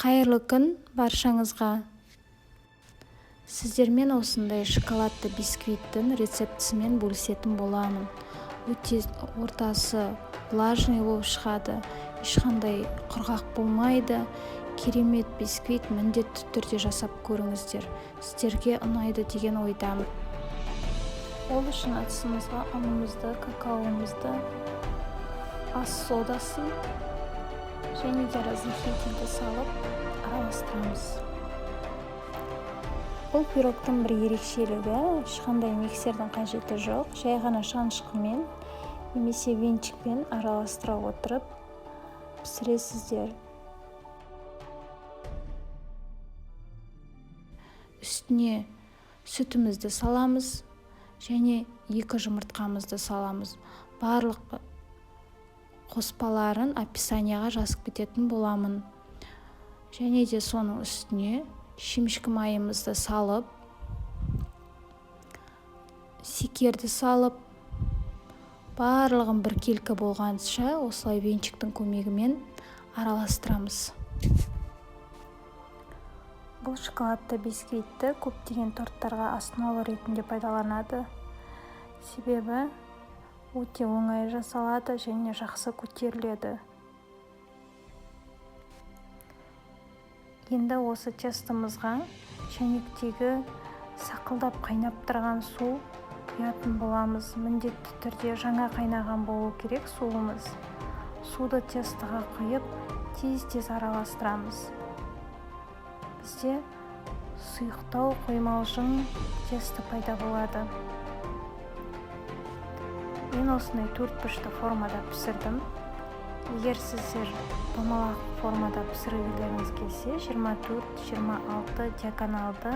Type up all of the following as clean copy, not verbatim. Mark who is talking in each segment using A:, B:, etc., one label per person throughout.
A: Қайырлы күн баршаңызға. Сіздермен осындай шоколадты бисквиттің рецептісімен бөлісетін боламын. Өте ортасы влажный болып шығады, ешқандай құрғақ болмайды. Керемет бисквит, міндетті түрде жасап көріңіздер. Сіздерге ұнайды деген ойдамын. Ол үшін ыдысымызға ұнымызды, какаоымызды, ас содасын және де разрыхлительді салып араластырамыз. Бұл пирогтың бір ерекшелігі, ешқандай миксердің қажеті жоқ, жай ғана шанышқымен немесе венчикпен араластыра отырып пісіресіздер. Үстіне сүтімізді саламыз және 2 жұмыртқамызды саламыз. Барлық қоспаларын описанияға жазып кететін боламын. Және де соның үстіне шемішкі майымызды салып, секерді салып, барлығын біркелкі болғанша осылай венчиктің көмегімен араластырамыз. Бұл шоколадты бисквитті көптеген торттарға основа ретінде пайдаланады. Себебі өте оңай жасалады және жақсы көтеріледі. Енді осы тестомызға шәйнектегі сақылдап қайнап тұрған су құятын боламыз. Міндетті түрде жаңа қайнаған болу керек суымыз. Суды тестоға құйып, тез-тез араластырамыз. Бізде сұйықтау қоймалжың тесто пайда болады. Мен осындай төрт бұрышты формада пісірдім. Егер сіздер домалақ формада пісіргілеріңіз келсе, 24-26 диагоналды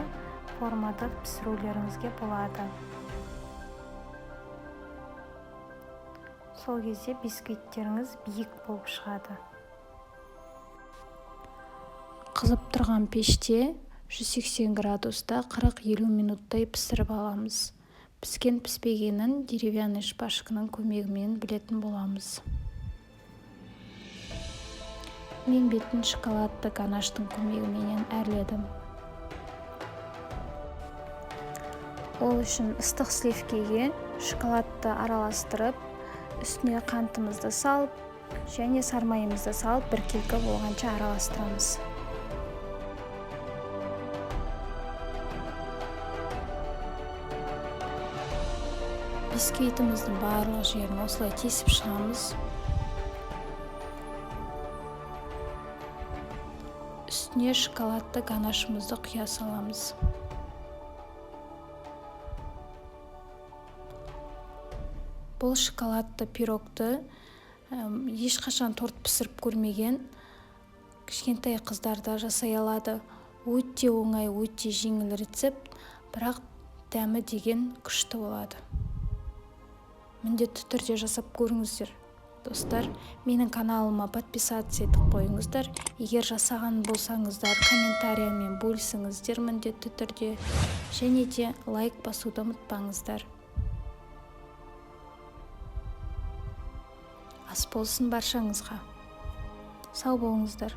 A: формада пісірулеріңізге болады. Сол кезде бисквиттеріңіз биік болып шығады. Қызып тұрған пеште 180 градуста 40-50 минуттай пісіріп аламыз. Піскен піспегенін деревянный шпажканың көмегімен білетін боламыз. Мен бетін шоколадты ганаштың көмегіменен әрледім. Ол үшін ыстық сливкеге шоколадты араластырып, үстіне қантымызды салып және сармайымызды салып біркелкі болғанша араластырамыз. Бисквитіміздің барлық жерін осылай тесіп шығамыз. Үстіне шоколадты ганашымызды құя саламыз. Бұл шоколадты пирогты ешқашан торт пісіріп көрмеген кішкентай қыздар да жасай алады. Өте оңай, өте жеңіл рецепт, бірақ дәмі деген күшті болады. Міндетті түрде жасап көріңіздер. Достар, менің каналыма подписаться етіп қойыңыздар. Егер жасаған болсаңыздар, комментариямен бөлісіңіздер міндетті түрде. Және де лайк басуды ұмытпаңыздар. Ас болсын баршаңызға. Сау болыңыздар.